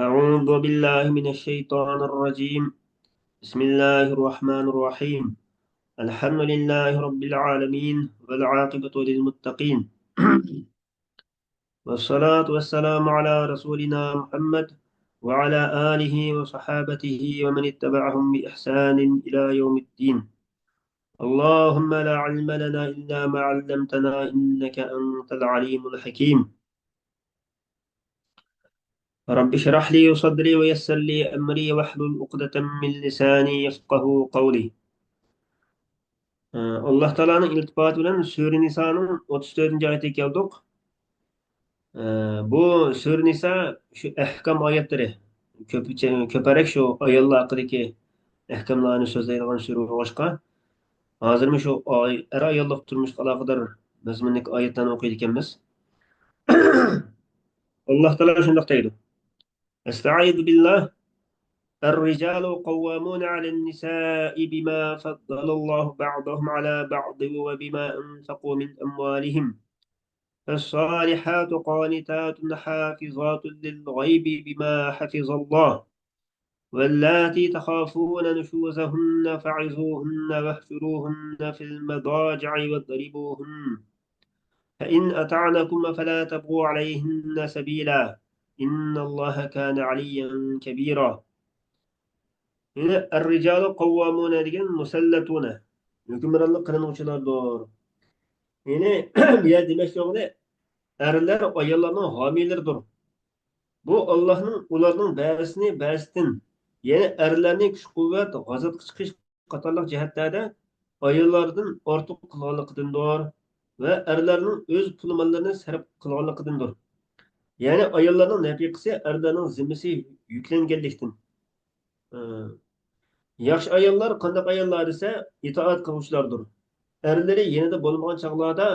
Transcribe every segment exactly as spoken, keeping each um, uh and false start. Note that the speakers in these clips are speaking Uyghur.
أعوذ بالله من الشيطان الرجيم. بسم الله الرحمن الرحيم. الحمد لله رب العالمين، والعاقبة للمتقين. والصلاة والسلام على رسولنا محمد وعلى آله وصحابته ومن اتبعهم بإحسان إلى يوم الدين. اللهم لا علم لنا إلا ما علمتنا إنك أنت العليم الحكيم. رب اشرح لي صدري ويسر لي أمري واحلل عقدة من لساني يفقهوا قولي. ئاللاھ تائالانىڭ ئىلتىپاتى بىلەن سۈرە نىسانىڭ ئوتتۇز تۆتىنچى ئايىتىگە كەلدۇق. بۇ سۈرە نىسا شۇ ئەھكام ئايەتلىرى، كۆپىچە-، كۆپرەك شۇ ئاياللار ھەققىدىكى ئەھكاملارنى سۆزلەيدىغان سۈرە بولغاچقا، ھازىرمۇ شۇ ئاي-، ئەر-ئاياللىق تۇرمۇشقا ئالاقىدار مەزمۇندىكى ئايەتلەرنى ئوقۇيدىكەنمىز. ئاللاھ تائالا شۇنداق دەيدۇ. أستعيذ بالله. الرجال قوامون على النساء بما فضل الله بعضهم على بعض وبما أنفقوا من أموالهم. فالصالحات قانتات حافظات للغيب بما حفظ الله. واللاتي تخافون نشوزهن فعظوهن واهجروهن في المضاجع واضربوهن. فإن أطعنكم فلا تبغوا عليهن سبيلا. إن الله كان عليا كبيرا. يەنى الرجال قوامون دېگەن مسلطون، ھۆكۈمرانلىق قىلىنغۇچىلاردۇر. يەنى بۇ يەردە دېمەكچى بولغىنى، ئەرلەر ئاياللارنىڭ ھامىيلىرىدۇر. بۇ ئاللاھنىڭ ئۇلارنىڭ بەزىسىنى بەزىسىدىن، يەنى ئەرلەرنى كۈچ-قۇۋۋەت، غازاتقا چىقىش قاتارلىق جەھەتلەردە ئاياللاردىن ئارتۇق قىلغانلىقىدىندۇر ۋە ئەرلەرنىڭ ئۆز پۇل-ماللىرىنى سەرپ قىلغانلىقىدىندۇر. يەنى ئاياللارنىڭ نەپىقىسى ئەرلەرنىڭ زىممىسىگە يۈكلەنگەنلىكتىن. ئى، ياخشى ئاياللار قانداق ئاياللار دېسە، ئىتائەت قىلغۇچىلاردۇر. ئەرلىرى يېنىدا بولمىغان چاغلاردا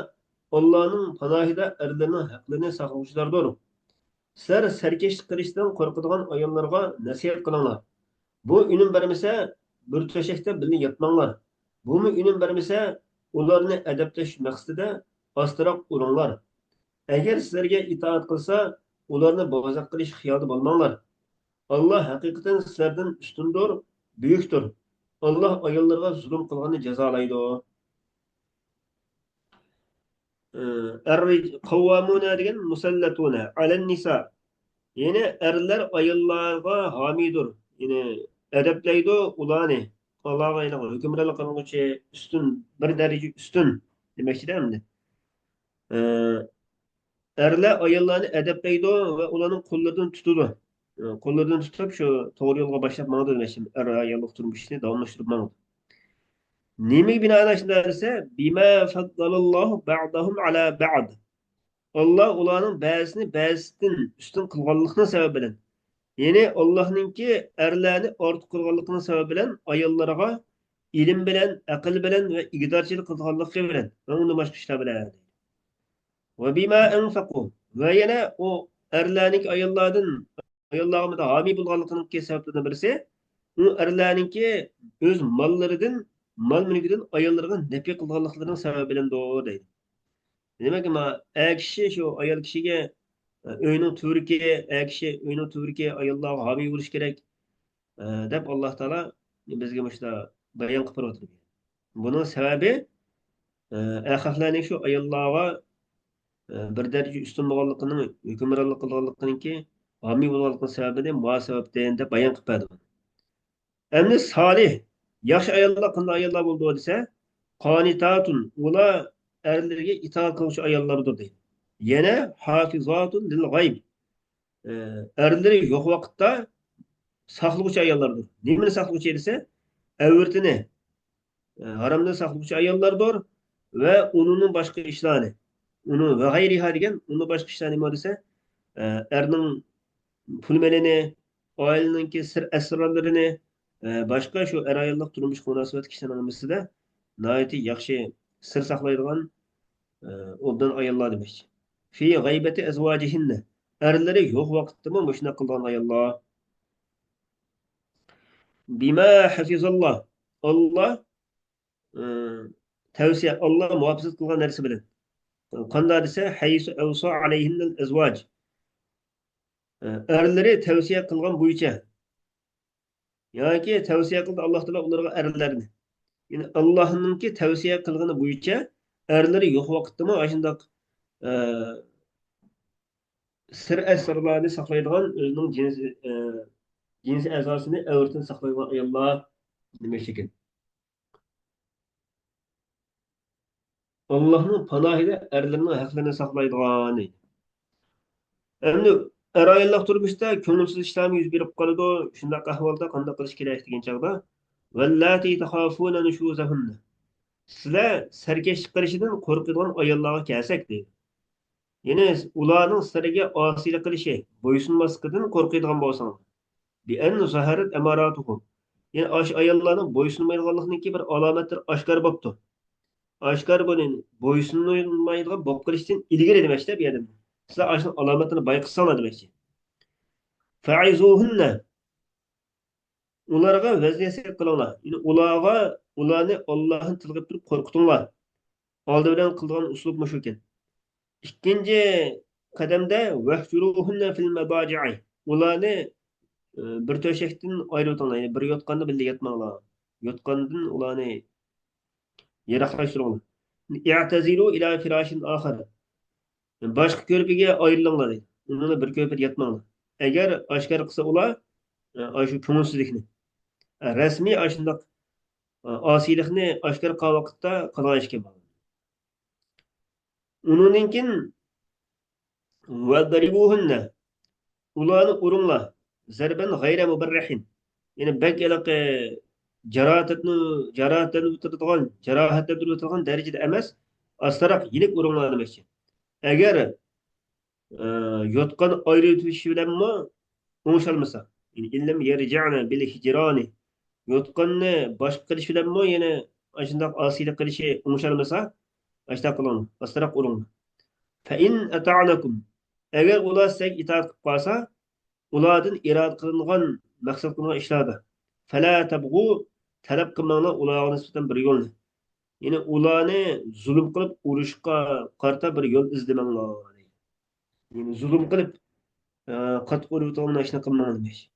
ئاللانىڭ پاناھىدا ئەرلىرىنىڭ ھەقلىرىنى ساقلىغۇچىلاردۇر. سىلەر سەركەشلىك قىلىشتىن قورقىدىغان ئاياللارغا نەسىھەت قىلىڭلار. بۇ ئۈنۈم بەرمىسە، بىر تۆشەكتە بىللە ياتماڭلار. بۇمۇ ئۈنۈم بەرمىسە، ئۇلارنى ئەدەپلەش مەقسىتىدە ئاستىراق ئۇرۇڭلار. ئەگەر سىلەرگە ئىتائەت قىلسا، ئۇلارنى بوزەك قىلىش خىيالىدا بولماڭلار. ئاللا ھەقىقەتەن سىلەردىن ئۈستۈندۇر، بۈيۈكتۇر. ئاللا ئاياللارغا زۇلۇم قىلغاننى جازالايدۇ. ئەر-، قاۋۋامۇنە دېگەن مۇسەللەتۇنە ئەلەن نىسا. يەنى ئەرلەر ئاياللارغا ھامىيدۇر. يەنى ئەدەپلەيدۇ ئۇلارنى. ئاللاغا، يەنى ھۆكۈمرانلىق قىلغۇچى ئۈستۈن، بىر دەرىجە ئۈستۈن دېمەكچىدە ئەمدى. ئەرلەر ئاياللارنى ئەدەپلەيدۇ ۋە ئۇلارنىڭ قوللىرىدىن تۇتىدۇ. قوللىرىدىن تۇتۇپ، شۇ توغرا يولغا باشلاپ ماڭىدۇ دېمەكچى. ئەر ئاياللىق تۇرمۇشىنى داۋاملاشتۇرۇپ ماڭىدۇ. نېمىگە بىنائەن شۇنداق دېسە، بىما فەززەلەللاھۇ بەئزەھۇم ئەلا بەئز. ئاللا ئۇلارنىڭ بەزىسىنى بەزىسىدىن ئۈستۈن قىلغانلىقىنىڭ سەۋەبى بىلەن، يەنى ئاللانىڭكى ئەرلەرنى ئارتۇق قىلغانلىقىنىڭ سەۋەبى بىلەن ئاياللارغا ئىلىم بىلەن، ئەقىل بىلەن ۋە ئىگىدارچىلىق قىلىدىغانلىقى بىلەن ۋە ئۇندىن باشقا ئىشلار بىلەن. ۋە بىما ئەنفەقۇ، ۋە يەنە ئۇ ئەرلەرنىڭكى ئاياللاردىن، ئاياللارغا ھامىي بولغانلىقىنىڭكى سەۋەبلىرىدىن بىرسى، ئۇ ئەرلەرنىڭكى ئۆز ماللىرىدىن، مال-مۈلكىدىن ئاياللىرىغا نەپىقە قىلغانلىقلىرىنىڭ سەۋەبى بىلەندۇر دەيدۇ. دېمەك، ما-، ئەر كىشى شۇ ئايال كىشىگە، ئۆينىڭ تۈۋرۈكى، ئەر كىشى ئۆينىڭ تۈۋرۈكى، ئاياللارغا ھامىي بولۇش كېرەك، دەپ ئاللا تائالا بىزگە مۇشۇنداق بايان قىلىپ بېرىۋاتىدۇ. بۇنىڭ سەۋەبى، ئەر خەقلەرنىڭ شۇ ئاياللارغا بىر دەرىجە ئۈستۈن بولغانلىقىنىڭ، ھۆكۈمرانلىق قىلغانلىقىنىڭكى، ھامىي بولغانلىقىنىڭ سەۋەبىنى، ما سەۋەبتىن دەپ بايان قىلىپ بەردى. ئەمدى سالىھ، ياخشى ئاياللار قانداق ئاياللار بولىدۇ دېسە، قانىتاتۇن، ئۇلار ئەرلىرىگە ئىتائەت قىلغۇچى ئاياللاردۇر دەيدۇ. يەنە ھافىزاتۇن لىل غەيب، ئەرلىرى يوق ۋاقىتتا ساقلىغۇچى ئاياللاردۇر. نېمىنى ساقلىغۇچى دېسە، ئەۋرىتىنى، ھارامدىن ساقلىغۇچى ئاياللاردۇر ۋە ئۇنىڭدىن باشقا ئىشلارنى، ئۇنىڭ ۋە غەيرىھا دېگەن ئۇنىڭدىن باشقا ئىشلار نېمە دېسە، ئەرنىڭ پۇل-مېلىنى، ئائىلىنىڭكى سىر-ئەسرارلىرىنى، باشقا شۇ ئەر-ئاياللىق تۇرمۇشقا مۇناسىۋەتلىك كىشىلەرنىڭ ھەممىسىدە ناھايىتى ياخشى سىر ساقلايدىغان، ئوبدان ئاياللار دېمەكچى. في غيبة أزواجهن، ئەرلىرى يوق ۋاقىتتىمۇ مۇشۇنداق قىلىدىغان ئاياللار. بما حفظ الله، ئاللا، ئى، تەۋسىيە، ئاللا مۇھاپىزەت قىلغان نەرسە بىلەن. قانداق دېسە، حيث أوصى عليهن الأزواج. ئەرلىرى تەۋسىيە قىلغان بويىچە ياكى تەۋسىيە قىلدى ئاللاھ تائالا ئۇلارغا ئەرلەرنى. يەنى ئاللاھنىڭكى تەۋسىيە قىلغىنى بويىچە ئەرلىرى يوق ۋاقىتتىمۇ ئاشۇنداق، ئە، سىر ئەسرارلارنى ساقلايدىغان ئۆزىنىڭ جىنسى، ئە، جىنسىي ئەزاسىنى ئەۋرىتىنى ساقلايدىغان ئاياللار نېمە ئىكەن؟ ئاللاھنىڭ پاناھىدا ئەرلىرىنىڭ ھەقلىرىنى ساقلايدىغان. ئەمدى ئەر-ئاياللىق تۇرمۇشتا كۆڭۈلسىز ئىشلارمۇ يۈز بېرىپ قالىدۇ. شۇنداق ئەھۋالدا قانداق قىلىش كېرەك دېگەن چاغدا، ۋەللاتى تەخافۇنە نۇشۇزەھۇننە. سىلەر سەركەشلىك قىلىشىدىن قورقىدىغان ئاياللارغا كەلسەك دەيدۇ. يەنى ئۇلارنىڭ سىلەرگە ئاسىيلىق قىلىشى، بويسۇنماسلىقىدىن قورقىدىغان بولساڭلار. بىئەن زەھەرەت ئەماراتۇھۇم. يەنى ئاشۇ ئاياللارنىڭ بويسۇنمايدىغانلىقىنىڭكى بىر ئالامەتلىرى ئاشكارا بوپتۇ. ئاشكارا بۇنى بويسۇنمايدىغان بولۇپ قېلىشتىن ئىلگىرى دېمەكچى بۇ يەردە. سىلەر ئاشۇ ئالامەتلىرىنى بايقىساڭلار دېمەكچى. فەئىزۇھۇننە. ئۇلارغا ۋەز-نەسىھەت قىلىڭلار. يەنى ئۇلارغا، ئۇلارنى ئاللاھنى تىلغا ئېلىپ تۇرۇپ قورقۇتۇڭلار. ئالدى بىلەن قىلىدىغان ئۇسلۇب مۇشۇ ئىكەن. ئىككىنچى قەدەمدە ۋەھجۇرۇھۇننە فىل مەداجىئى. ئۇلارنى، ئى، بىر تۆشەكتىن ئايرىۋېتىڭلار. يەنى بىر يوتقاندا بىللە ياتماڭلار. يوتقاندىن ئۇلارنى يىراقلاشتۇرۇڭلار. ئىئتەزىلۇ ئىلا فىراشىن ئاخىر. باشقا كۆرپىگە ئايرىلىڭلار دەيدۇ. ئۇنىڭ بىلەن بىر كۆرپىدە ياتماڭلار. ئەگەر ئاشكارا قىلسا ئۇلار، ئاشۇ كۆڭۈلسىزلىكنى، رەسمىي ئاشۇنداق ئاسىيلىقنى ئاشكارا قىلغان ۋاقىتتا قىلغان ئىش ئىكەن. ئۇنىڭدىن كېيىن ۋەزرىبۇھۇننە. ئۇلارنى ئۇرۇڭلار. زەربەن غەيرە مۇبەررىھىن. يەنى بەك ھېلىقى جاراھەتلىنىۋ-، جاراھەتلەندۈرۈۋېتىدىغان، جاراھەتلەندۈرۈۋېتىدىغان دەرىجىدە ئەمەس، ئاستىراق يېنىك ئۇرۇڭلار دېمەكچى. ئەگەر، ئە، يوتقان ئايرىۋېتىش بىلەنمۇ ئوڭشالمىسا، يەنى ئىللەم يەرجەئنە بىل ھىجرانى، يوتقاننى باشقا قىلىش بىلەنمۇ يەنە ئاشۇنداق ئاسىيلىق قىلىشى ئوڭشالمىسا، ئاشۇنداق قىلىڭلار، ئاستىراق ئۇرۇڭلار. فەئىن ئەتەئنەكۇم، ئەگەر ئۇلار سىزگە ئىتائەت قىلىپ قالسا، ئۇلاردىن ئىرادە قىلىنغان، مەقسەت قىلىنغان ئىشلاردا، فەلا تەبغۇ، تەلەپ قىلماڭلار ئۇلارغا نىسبەتەن بىر يولنى. يەنى ئۇلارنى زۇلۇم قىلىپ ئۇرۇشقا قارىتا بىر يول ئىزدىمەڭلار. يەنى زۇلۇم قىلىپ، ئە، قاتتىق ئۇرۇۋېتىدىغان ئىشنى قىلماڭ دېمەكچى.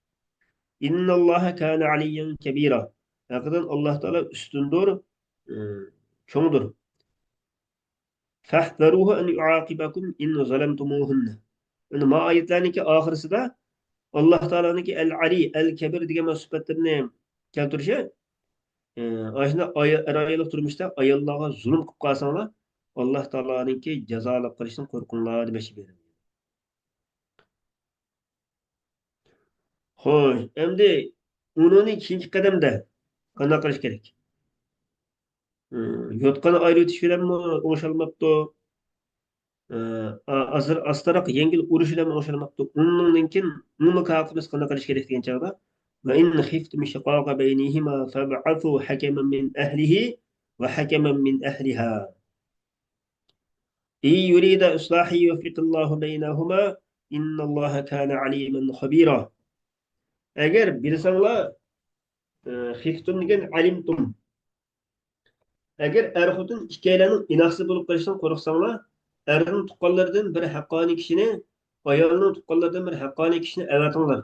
ئىنناللاھە كانە ئەلىييەن كەبىرا. ھەقىقەتەن ئاللاھ تائالا ئۈستۈندۇر، ئە، چوڭدۇر. فەھزەرۇھۇ ئەن يۇئاقىبەكۇم ئىن زەلەمتۇمۇھۇننە. ئەمدى ما ئايەتلەرنىڭكى ئاخىرىسىدا ئاللاھ تائالانىڭكى ئەل ئەلى، ئەل كەبىر دېگەن سۈپەتلىرىنى كەلتۈرۈشى، ئە، ئاشۇنداق ئايا-، ئەر-ئاياللىق تۇرمۇشتا ئاياللارغا زۇلۇم قىلىپ قالساڭلار، ئاللاھ تائالانىڭكى جازالاپ قېلىشىدىن قورقۇڭلار دېمەكچى بېرىدۇ. خوش، ئەمدى ئۇنىڭدىن كېيىنكى قەدەمدە قانداق قىلىش كېرەك؟ ئى، يوتقاننى ئايرىۋېتىش بىلەنمۇ ئوڭشالماپتۇ. ئى، ئا-، ئازراق ئاستىراق يەڭگىل ئۇرۇش بىلەنمۇ ئوڭشالماپتۇ. ئۇنىڭدىن كېيىن ئۇنىڭ مۇكاپاتىمىز قانداق قىلىش كېرەك دېگەن چاغدا، ۋە ئىن خىفتۇم شىقاقە بەينىھىما فەبئەسۇ ھەكەمەن مىن ئەھلىھى ۋە ھەكەمەن مىن ئەھلىھا. ئىن يۇرىدا ئىسلاھەن يۇۋەففىقىللاھۇ بەينەھۇما، ئىنناللاھە كانە ئەلىمەن خەبىرا. ئەگەر بىلسەڭلار، ئى، خىفتۇم دېگەن ئەلىمتۇم. ئەگەر ئەر-خوتۇن ئىككىيلەننىڭ ئىناقسىز بولۇپ قېلىشىدىن قورقساڭلار، ئەرنىڭ تۇغقانلىرىدىن بىر ھەققانىي كىشىنى، ئايالنىڭ تۇغقانلىرىدىن بىر ھەققانىي كىشىنى ئەۋەتىڭلار.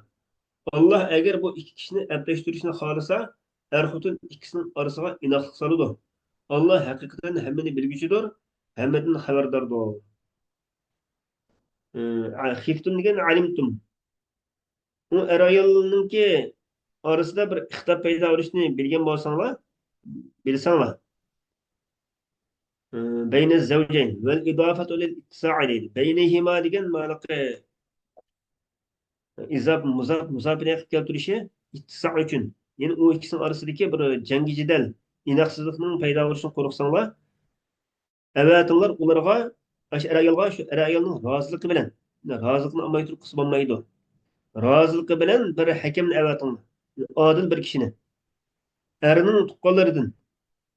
ئاللاھ ئەگەر بۇ ئىككى كىشىنى ئەپلەشتۈرۈشنى خالىسا، ئەر-خوتۇن ئىككىسىنىڭ ئارىسىغا ئىناقلىق سالىدۇ. ئاللاھ ھەقىقەتەن ھەممىنى بىلگۈچىدۇر، ھەممىدىن خەۋەرداردۇر. ئى، خىفتۇم دېگەن ئەلىمتۇم. ئۇ ئەر-ئايالنىڭكى ئارىسىدا بىر ئىختىلاپ پەيدا بولۇشنى بىلگەن بولساڭلار، بىلسەڭلار. ئى، بەينە زەۋجەين ۋەل ئىدافەتۇ لىل ئىتتىساء دەيدۇ. بەينىھىما دېگەن مانىقى ئىزاپ، مۇزاپ، مۇزاپىنە قىلىپ كەلتۈرۈشى ئىتتىسا ئۈچۈن. يەنى ئۇ ئىككىسىنىڭ ئارىسىدىكى بىر جەڭگى جېدەل، ئىناقسىزلىقنىڭ پەيدا بولۇشىدىن قورقساڭلار، ئەۋەتىڭلار ئۇلارغا، ئاشۇ ئەر-ئايالغا، شۇ ئەر-ئايالنىڭ رازىلىقى بىلەن. رازىلىقنى ئالماي تۇرۇپ قىلسا بولمايدۇ. رازىلىقى بىلەن بىر ھەكەمنى ئەۋەتىڭلار. ئادىل بىر كىشىنى. ئەرنىڭ تۇغقانلىرىدىن،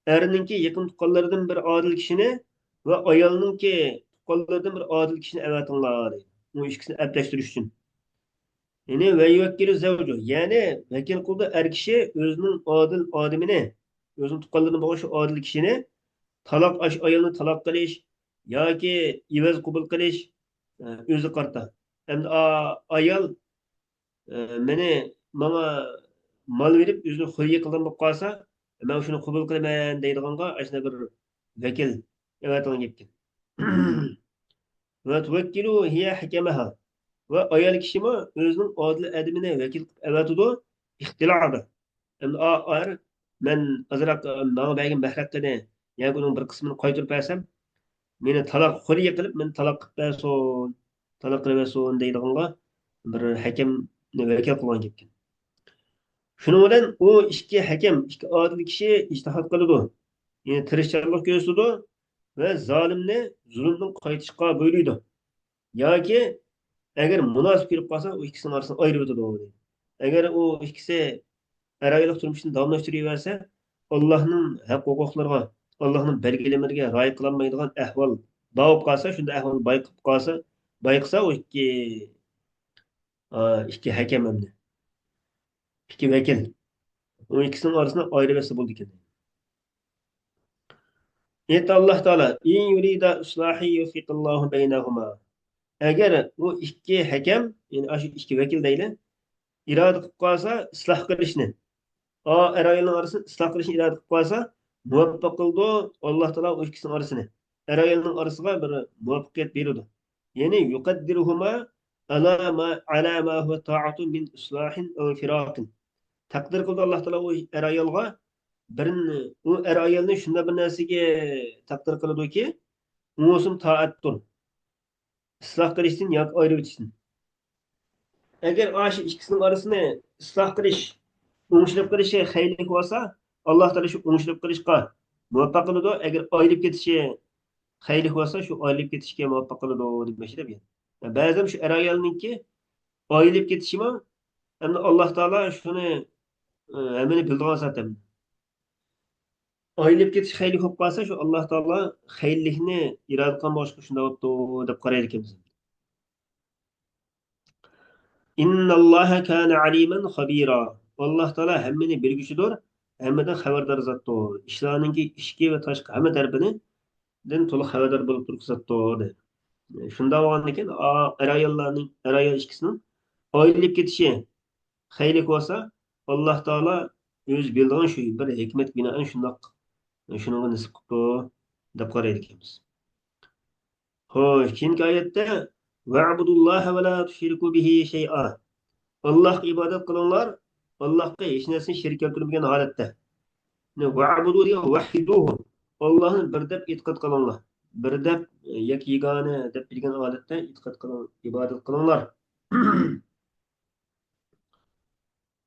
ئەرنىڭكى يېقىن تۇغقانلىرىدىن بىر ئادىل كىشىنى ۋە ئايالنىڭكى تۇغقانلىرىدىن بىر ئادىل كىشىنى ئەۋەتىڭلار، دەيدۇ. ئۇ ئىككىسىنى ئەپلەشتۈرۈش ئۈچۈن. يەنى ۋە يۇۋەككىلۇ زەۋجۇ، يەنى ۋەكىل قىلىدۇ ئەر كىشى ئۆزىنىڭ ئادىل ئادىمىنى، ئۆزىنىڭ تۇغقانلىرىدىن بولغان شۇ ئادىل كىشىنى تالاق، ئاشۇ ئايالنى تالاق قىلىش ياكى ئىۋەز قوبۇل قىلىش، ئە، ئۆزىگە قارىتا. ئەمدى ئا-، ئايال، ئە، مېنى، ماڭا مال بېرىپ، ئۆزىنى خۇرىيە قىلغان بولۇپ قالسا، مەن شۇنى قوبۇل قىلىمەن دەيدىغانغا ئاشۇنداق بىر ۋەكىل ئەۋەتىدىغان گەپكەن. ۋە تۇۋەككىلۇ ھىيە ھەكەمەھا. ۋە ئايال كىشىمۇ ئۆزىنىڭ ئادىل ئادىمىنى ۋەكىل قىلىپ ئەۋەتىدۇ، ئىختىلادا. ئەمدى ئا-، ئەر، مەن ئازراق، ماڭا بەرگەن مەھرەققىنى ياكى ئۇنىڭ بىر قىسمىنى قايتۇرۇپ بەرسەم، مېنى تالاق، خۇرىيە قىلىپ، مېنى تالاق قىلىپ بەرسۇن، تالاق قىلىۋەرسۇن دەيدىغانغا بىر ھەكەمنى ۋەكىل قىلغان گەپكەن. شۇنىڭ بىلەن ئۇ ئىككى ھەكەم، ئىككى ئادىل كىشى ئىجتىھاد قىلىدۇ. يەنى تىرىشچانلىق كۆرسىتىدۇ ۋە زالىمنى زۇلۇمدىن قايتىشقا بۇيرۇيدۇ. ياكى ئەگەر مۇناسىپ كۆرۈپ قالسا، ئۇ ئىككىسىنىڭ ئارىسىنى ئايرىۋېتىدۇ. ئەگەر ئۇ ئىككىسى ئەر-ئاياللىق تۇرمۇشىنى داۋاملاشتۇرۇۋەرسە، ئاللاھنىڭ ھەق ھوقۇقلىرىغا، ئاللاھنىڭ بەلگىلىمىلىرىگە رىئايە قىلالمايدىغان ئەھۋال بولۇپ قالسا، شۇنداق ئەھۋال بايقىپ قالسا، بايقىسا ئۇ ئىككى، ئا، ئىككى ھەكەم ئەمدى. ئىككى ۋەكىل. ئۇ ئىككىسىنىڭ ئارىسىنى ئايرىۋەتسە بولىدىكەن. ئېيتتى ئاللاھ تائالا، «إن يريدا إصلاحا يوفق الله بينهما.» ئەگەر ئۇ ئىككى ھەكەم، يەنى ئاشۇ ئىككى ۋەكىل دەيلى، ئىرادە قىلىپ قالسا ئىسلاھ قىلىشنى، ئا، ئەر-ئايالنىڭ ئارىسىنى ئىسلاھ قىلىشنى ئىرادە قىلىپ قالسا، مۇۋەپپەق قىلىدۇ ئاللاھ تائالا ئۇ ئىككىسىنىڭ ئارىسىنى. ئەر-ئايالنىڭ ئارىسىغا بىر مۇۋەپپەقىيەت بېرىدۇ. يەنى يۇقەددىرۇھۇما ئالا ما، ئالا ما ھۇۋە تائەتۇن مىن ئىسلاھىن ئەۋ فىراقىن. تەقدىر قىلىدۇ ئاللاھ تائالا ئۇ ئەر-ئايالغا بىرنى، ئۇ ئەر-ئايالنى شۇنداق بىر نەرسىگە تەقدىر قىلىدۇكى، ئۇ بولسۇن تائەتتۇر. ئىسلاھ قىلىشتىن ياكى ئايرىۋېتىشتىن. ئەگەر ئاشۇ ئىككىسىنىڭ ئارىسىنى ئىسلاھ قىلىش، ئوڭشىلىپ قىلىشى خەيرلىك بولسا، ئاللاھ تائالا شۇ ئوڭشىلىپ قىلىشقا مۇۋەپپەق قىلىدۇ. ئەگەر ئايرىلىپ كېتىشى خەيرلىك بولسا، شۇ ئايرىلىپ كېتىشكە مۇۋەپپەق قىلىدۇ دېمەكچى دەپ. بەزىدە شۇ ئەر-ئايالنىڭكى ئايرىلىپ كېتىشىمۇ، ئەمدى ئاللاھ تائالا شۇنى، ئە، ھەممىنى بىلىدىغان زات ئەمدى. ئايرىلىپ كېتىش خەيرلىك بولۇپ قالسا، شۇ ئاللاھ تائالا خەيرلىكنى ئىرادە قىلغان بولغاچقا شۇنداق بوپتۇ دەپ قارايدىكەنمىز. ئىنناللاھا كانە ئەلىمەن خەبىرا. ئاللاھ تائالا ھەممىنى بىلگۈچىدۇر، ھەممىدىن خەۋەردار زاتتۇر. ئىشلارنىڭكى ئىچكى ۋە تاشقى ھەممە تەرىپىنى دىن تولۇق خەۋەردار بولۇپ تۇرغۇزاتتۇ، دېدى. شۇنداق بولغاندىكىن، ئا-، ئەر-ئاياللارنىڭ، ئەر-ئايال ئىككىسىنىڭ ئايرىلىپ كېتىشى خەيرلىك بولسا، ئاللاھ تائالا ئۆزى بىلىدىغان شۇ بىر ھېكمەتكە بىنائەن شۇنداق، شۇنىڭغا نېسىپ قىپتۇ، دەپ قارايدىكەنمىز. خوش، كېيىنكى ئايەتتە، «ۋەئبۇدۇللاھە ۋە لا تۇشرىكۇ بىھى شەيئا.» ئاللاھقا ئىبادەت قىلىڭلار، ئاللاھقا ھېچ نەرسىنى شېرىك كەلتۈرمىگەن ھالەتتە. يەنى ۋەئبۇدۇ دېگەن ۋەھھىدۇھۇ. ئاللاھنى بىر دەپ ئېتىقاد قىلىڭلار. بىر دەپ، ياكى يېگانە دەپ بىلگەن ھالەتتە ئېتىقاد قىلىڭ، ئىبادەت قىلىڭلار.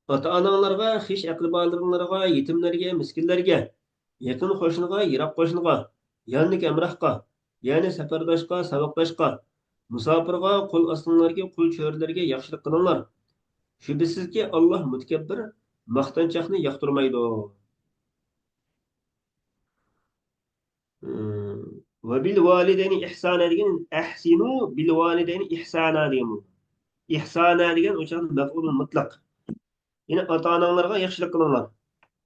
ئاتا-ئاناڭلارغا، خىش ئەقرىبالىرىڭلارغا، يېتىملەرگە، مىسكىنلەرگە، يېقىن قوشنىغا، يىراق قوشنىغا، ياندىكى ھەمراھقا، يەنى سەپەرداشقا، ساۋاقداشقا، مۇساپىرغا، قول ئاستىڭلاردىكى قۇل چۆرىلەرگە ياخشىلىق قىلىڭلار. شۈبھىسىزكى، ئاللاھ مۇتەكەببىر، ماختانچاقنى ياقتۇرمايدۇ. ۋە بىل ۋالىدەينى ئىھسانا دېگەن، ئەھسىنۇ بىل ۋالىدەينى ئىھسانا دېگەن بولىدۇ. ئىھسانا دېگەن ئۇ چاغدا مەپئۇلۇل مۇتلەق. يەنى ئاتا-ئاناڭلارغا ياخشىلىق قىلىڭلار.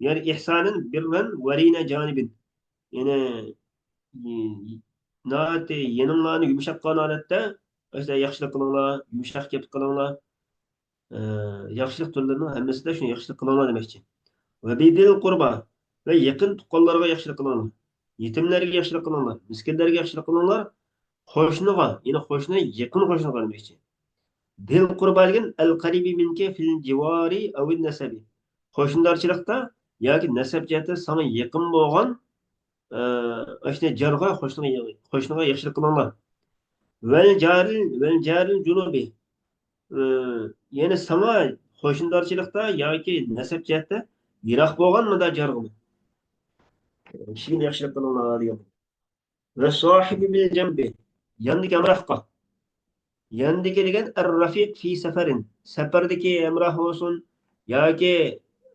يەنى ئىھسانەن بىررەن ۋەرىنە جانىبىن. يەنى، ناھايىتى يېنىڭلارنى يۇمشاتقان ھالەتتە، ئاشۇنداق ياخشىلىق قىلىڭلار، يۇمشاق گەپ قىلىڭلار. ئە، ياخشىلىق تۈرلىرىنىڭ ھەممىسىدە شۇنى ياخشىلىق قىلىڭلار دېمەكچى. ۋە بىزىل قۇربا، ۋە يېقىن تۇغقانلارغا ياخشىلىق قىلىڭلار. يېتىملەرگە ياخشىلىق قىلىڭلار. مىسكىنلەرگە ياخشىلىق قىلىڭلار. قوشنىغا، يەنى قوشنا، يېقىن قوشنىغا دېمەكچى. بىزىل قۇربا دېگەن ئەل قەرىبى مىنكە فىل جىۋارى ئەۋىن نەسەبى. قوشنىدارچىلىقتا ياكى نەسەب جەھەتتە ساڭا يېقىن بولغان، ئە، ئاشۇنداق جارغا، قوشنىغا، قوشنىغا ياخشىلىق قىلىڭلار. ۋەل جارىل، ۋەل جارىل جۇنۇبى. ئە، يەنى ساڭا قوشنىدارچىلىقتا ياكى نەسەب جەھەتتە يىراق بولغان مۇنداق جارغىمۇ، كىشىگىمۇ ياخشىلىق قىلىڭلار دېگەن. ۋە ساھىبى بىل جەنبى، ياندىكى ھەمراھقا. ياندىكى دېگەن ئەر رەفىق فى سەفەرىن، سەپەردىكى ھەمراھ بولسۇن ياكى،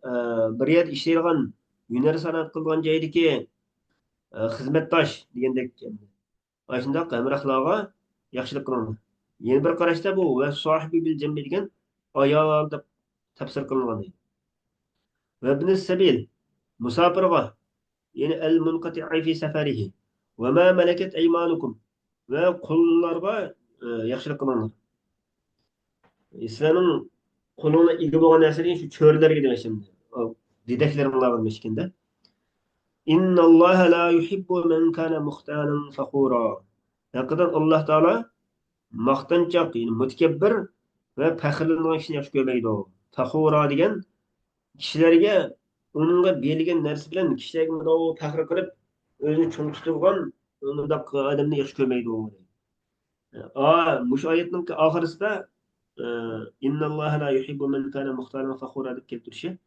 ئە، بىر يەردە ئىشلەيدىغان، ھۈنەر سانائەت قىلىدىغان جايدىكى، ئە، خىزمەتداش دېگەندەك. ئاشۇنداق ھەمراھلارغا ياخشىلىق قىلىڭلار. يەنە بىر قاراشتا بۇ ۋە ساھىبى بىل جەنبى دېگەن ئايال دەپ تەپسىر قىلىنغان. ۋەبنى سەبىل، مۇساپىرغا، يەنى ئەل مۇنقەتىئى فى سەفەرىھى، ۋە ما مەلەكەت ئەيمانۇكۇم، ۋە قۇللارغا، ئە، ياخشىلىق قىلىڭلار. سىلەرنىڭ قولۇڭلار ئىگە بولغان نەرسىلەرگە شۇ چۆرىلەرگە دېمەكچى ئەمدى. ئۇ دېدەكلىرىڭلارغا دېمەكچى ئىكەن-دە. إن الله لا يحب من كان مختالا فخورا. ھەقىقەتەن ئاللاھ تائالا ماختانچاق، يەنى مۇتەكەببىر ۋە پەخىرلىنىدىغان كىشىنى ياخشى كۆرمەيدۇ. فخورا دېگەن كىشىلەرگە، ئۇنىڭغا بېرىلگەن نەرسە بىلەن كىشىلەرگە مۇنداق پەخىر قىلىپ، ئۆزىنى چوڭ تۇتىدىغان مۇنداق ئادەمنى ياخشى كۆرمەيدۇ. ئا، مۇشۇ ئايەتنىڭكى ئاخىرىسىدا، ئى، إن الله لا يحب من كان مختالا فخورا دەپ كەلتۈرۈشى.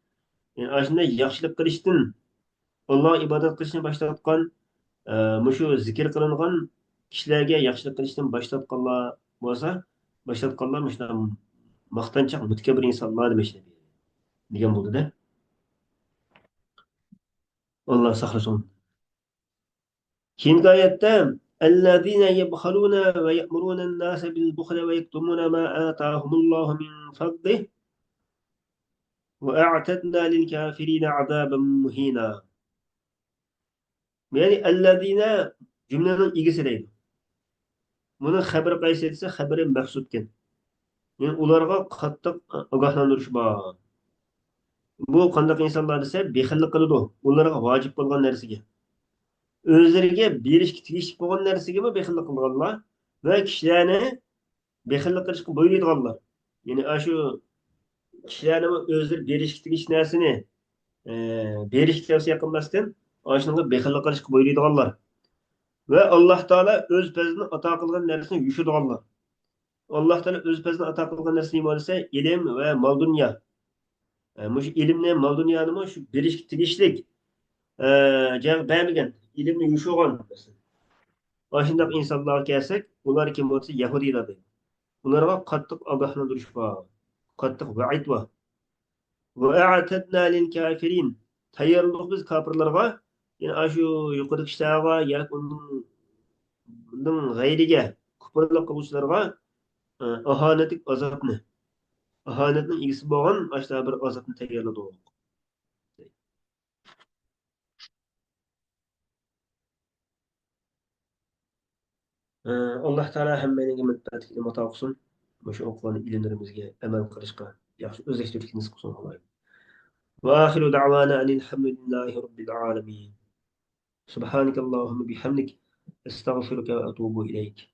يەنى ئاشۇنداق ياخشىلىق قىلىشتىن، ئاللاھقا ئىبادەت قىلىشنى باشلاۋاتقان، ئى، مۇشۇ زىكىر قىلىنغان كىشىلەرگە ياخشىلىق قىلىشتىن باشلاتقانلار بولسا، باشلاتقانلار مۇشۇنداق ماختانچاق، مۇتەكەببىر ئىنسانلار دېمەكچى دېگەن بولدى-دە. ئاللاھ ساقلىسۇن. كېيىنكى ئايەتتە، الذين يبخلون ويأمرون الناس بالبخل ويكتمون ما آتاهم الله من فضله وأعتدنا للكافرين عذابا مهينا. يەنى الذين جۈملىنىڭ ئىگىسى دەيدۇ. بۇنىڭ خەبىرى قايسى دېسە، خەبىرى مەخسۇسكەن. يەنى ئۇلارغا قاتتىق ئاگاھلاندۇرۇش بار. بۇ قانداق ئىنسانلار دېسە، بېخىللىق قىلىدۇ ئۇلارغا ۋاجىپ بولغان نەرسىگە. ئۆزلىرىگە بېرىشكە تېگىشلىك بولغان نەرسىگىمۇ بېخىللىق قىلغانلار ۋە كىشىلەرنى بېخىللىق قىلىشقا بۇيرۇيدىغانلار. يەنى ئاشۇ كىشىلەرنىمۇ ئۆزلىرى بېرىشكە تېگىشلىك نەرسىنى، ئى، بېرىشكە تەۋسىيە قىلماستىن، ئاشۇنىڭغا بېخىللىق قىلىشقا بۇيرۇيدىغانلار. ۋە ئاللاھ تائالا ئۆز پەزلىدىن ئاتا قىلغان نەرسىنى يوشۇرىدىغانلار. ئاللاھ تائالا ئۆز پەزلىدىن ئاتا قىلغان نەرسە نېمە دېسە، ئىلىم ۋە مال-دۇنيا. ئە، مۇشۇ ئىلىمنى، مال-دۇنيانىمۇ شۇ بېرىشكە تېگىشلىك، ئە، جايغا بەرمىگەن، ئىلىمنى يوشۇرغان. ئاشۇنداق ئىنسانلارغا كەلسەك، ئۇلار كىم بولسا يەھۇدىيلار دەيدۇ. ئۇلارغا قاتتىق ئاگاھلاندۇرۇش بار، قاتتىق ۋەئىد بار. وأعتدنا للكافرين، تەييارلىدۇق بىز كاپىرلارغا، يەنى ئاشۇ يۇقىرىدىكى كىشىلەرگە ياكى ئۇنىڭ، ئۇنىڭ غەيرىگە، كۇپۇرلۇق قىلغۇچىلارغا، ئە، ئاھانەتلىك ئازابنى، ئاھانەتنىڭ ئىگىسى بولغان ئاشۇنداق بىر ئازابنى تەييارلىدۇق. ئاللاھ تائالا ھەممەيلەنگە مەنپەئەتلىك ئىلىم ئاتا قىلسۇن. مۇشۇ ئوقۇغان ئىلىملىرىمىزگە ئەمەل قىلىشقا ياخشى ئۆزلەشتۈرۈشكە نېسىپ قىلسۇن، ئاللاھ. وآخر دعوانا أن الحمد لله رب العالمين. سبحانك اللهم بحمدك، أستغفرك وأتوب إليك.